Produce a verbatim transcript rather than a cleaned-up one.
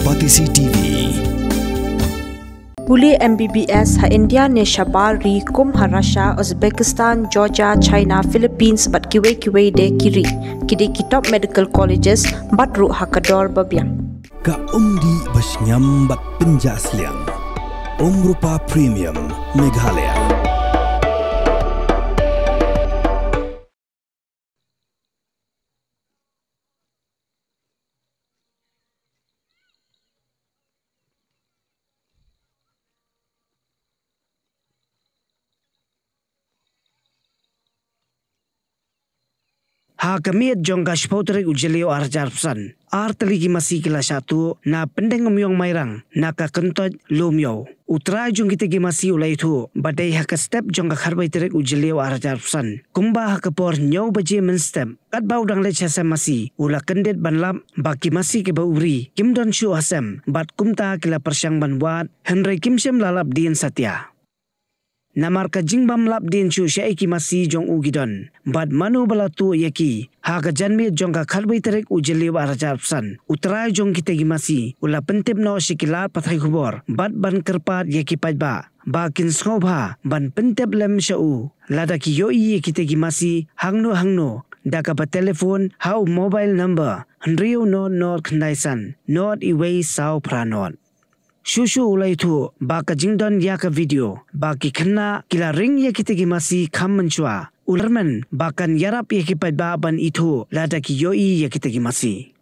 Batesi T V. Pule M B B S ha India ne shabar ri kum ha Russia, Uzbekistan, Georgia, China, Philippines bad kiwei kiwei de ki ri. Ki dei ki top medical colleges bad ruh ha ka dor ba biang. Ka umdih ba shngiam bad pynjah sliang. Umrupa Premium Meghalaya. Ha ka miet jong ka shiphew tarik u Jylliew ar hajar arphew san, ar tylli ki masi ki la shah tuh na Pyndengumïong Mairang na ka kyntoit Lumïew. U trai jong kita ki masi u la ïathuh ba dei ha ka step jong ka khatwei tarik u Jylliew ar hajar arphew san, kumba ha ka por hynñiew baje mynstep, katba u dang leit sha sem masi, u la kyndit ban lap ba ki masi kiba u ri kim don shuh ha sem, bad kumta ki la pyrshang ban wad, hynrei kim shym la lap dien satia. Namar ka jingbym lap dien shuh shaei ki masi jong u ki don bad mano ba la tuh ïa ki, ha ka janmiet jong ka khatwei tarik u Jylliew ar hajar arphew san, u trai jong kita ki masi u la pyntip noh sha ki lad pathai khubor bad ban kyrpad ïa ki paidbah ba kin sngewbha ban pyntip lem sha u lada ki ïohi ïa kita ki masi hangno hangno, da kaba telephone ha u mobile number hynriew nod nod khyndai san nod iwei saw phra nod. Shuh shuh u la ïathuh ba ka jingdon ïa ka video ba ki khynnah ki la ring ïa kita ki masi kham mynshuwa, u la kyrmen ba kan ïarap ïa ki paidbah ban ithuh lada ki ïohi ïa kita ki masi.